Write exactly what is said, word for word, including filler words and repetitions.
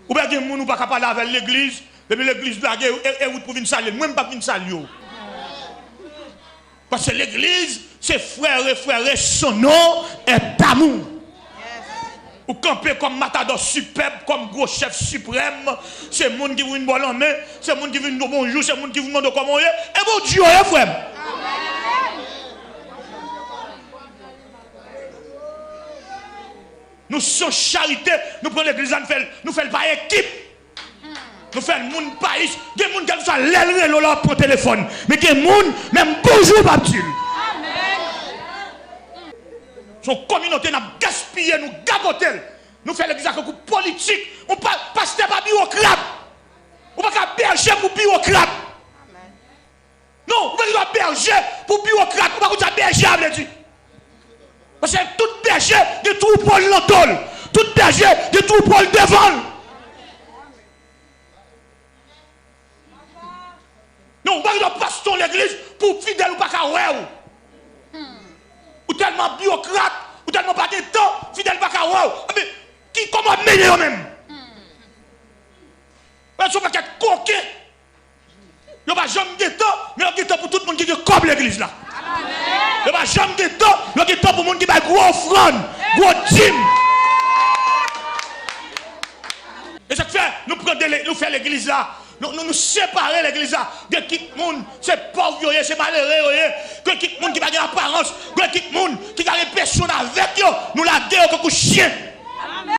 Ou pa gen moun ou pa ka pale avè l legliz, depi legliz lage, e, e wout pou vin salye l. Mwen, m p ap vin salye w. Paske legliz, se frère, frère, son nom est amour. Ou kanpe kòm matadò sipèb, kòm gwo chèf siprèm, se moun ki vin ba w lanmen, se moun ki vin di w bonjou, se moun ki vin mande w kòman w ye, e Bondye w ye, frè m. Nou se yon charite, nou pran legliz la, nou fè l, nou fè l pa ekip. Nou fè l moun pa isit. Gen moun kèlkeswa lè l rele w la, w ap pran telefòn. Men gen moun, menm bonjou w p ap di l. Se yon kominote n ap gaspiye, nou gagote l. Nou fè legliz la tankou politik. Yon pa, pastè pa biwokrat. Ou pa ka bèje pou biwokrat. Non, ou pa gen dwa bèje pou biwokrat. Ou pa konn sa bèje a vle di. Paske tout bèje gen twoupo l nan do l. Tout bèje gen twoupo l devan l. Non, ou pa gen dwa pastè yon legliz pou fidèl ou pa ka wè w. Ou tèlman biwokrat, ou tèlman pa gen tan, fidèl pa ka wè w. Ebyen, ki, kòman w ap mennen yo menm? Yo se yon pakèt koken. Yo pa janm gen tan, men yo gen tan pou tout moun ki gen kòb legliz la. Yo pa janm gen tan, yo gen tan pou moun ki bay gwo ofrann, gwo dim. E sa k fè nou pran de le-, nou fè legliz la, nou, nou, nou separe legliz la. Gen kèk moun, se pòv yo ye, se malere yo ye. Gen kèk moun ki pa gen aparans, gen kèk moun ki ka gen pèsonn avèk yo. Nou lage yo tankou chen.